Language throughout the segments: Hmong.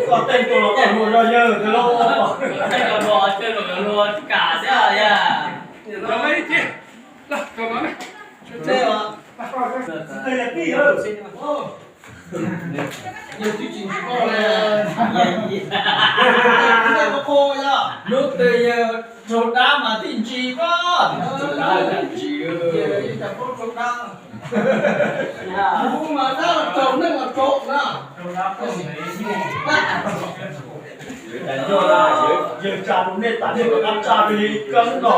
Koj teej tus los koj hluas zog yawg tus lauj. Teej tus los koj hluas kam xwb yog. Lub twg yawg raug dab mas thiaj ntsis koj, raug dab thiaj ntsis. Kuv mas dab los raug, neeg los raug na. Yawg tsa rau nej tas nej kom dab tsa li kawg no.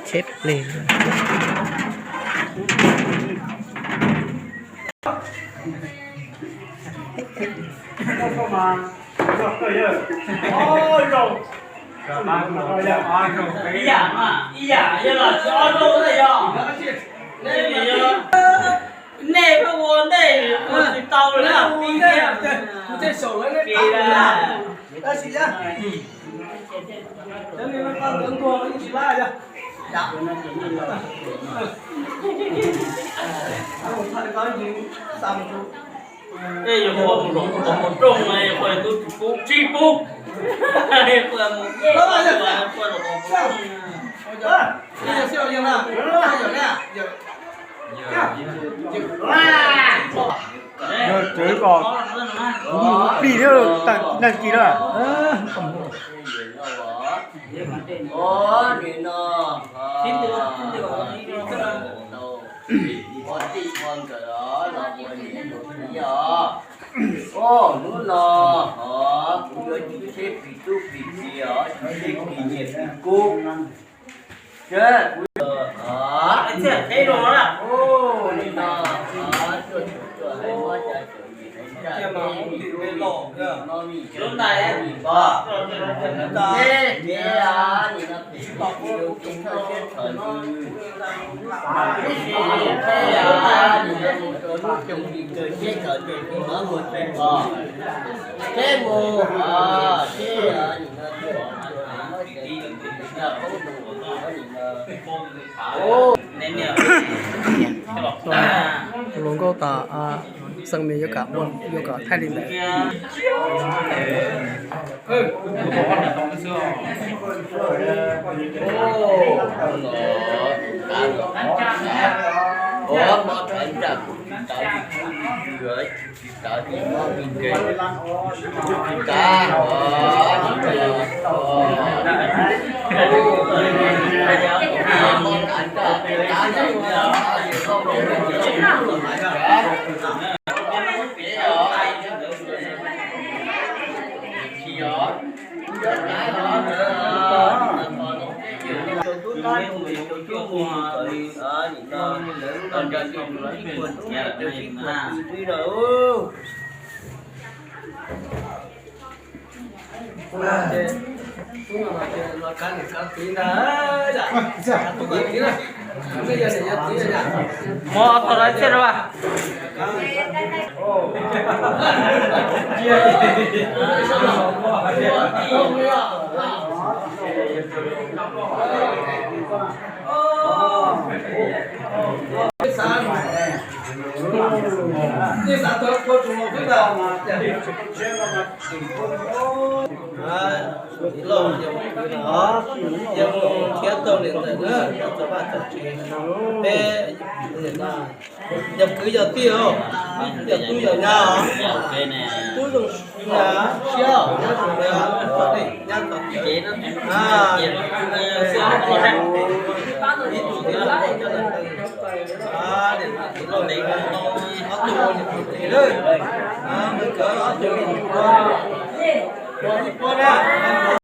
Tsheb plig. Ib yam, ib yam, yog los tsis ob zaug na yog. Nej pheej ua ntej ua tsis tau li na. Kuv thiaj saum lawv, tab sis Tej yuav mus ua tus hluas tus nraug mus rooj no, yuav ua tus tsis pub, tsis pub. Yawg txwv kom kuv mus plig thiab tag nag kis na. Ua tij ua nkawm os, los ua niam ua txiv os. Hnub no os, kuv yuav tsis tsheb plis tub plis kiv os, tsis tsheb plis nyiaj plis kub. Seb kuv os, nim no os, tuaj tsuag tuaj hais muab cov txuas yim hais ntsaj teb, lub ntuj lub no vij lub ntais vij npog. Seb kev os, nim no phem tsis rau kev thawj siab thawj ntsws. Ib sim seb os, nim no mus rau lub cooj ris kawg siab thawj tes tis mov muag txais os. Seb mus os, seb os, nim no Hluas nkauj tas a. Xeem Mes yuav kom, yuav kom thaij li ntawd. Muab ob tog lawv txiaj rau. Yog mus thiab tau niam ntxawm na, txog vaj txog tsev, peb yog kwv yog tij os, yog tub yog nyab os, tub zoo siab os, nyab zoo siab os, nyab zoo siab, nyab zoo siab. Ib tug tij laug coj los ntawd, niam ntxawm tij laug, ob tug niam ntxawm tij laug, nkawd ob tug niam ntxawm, ib puab na.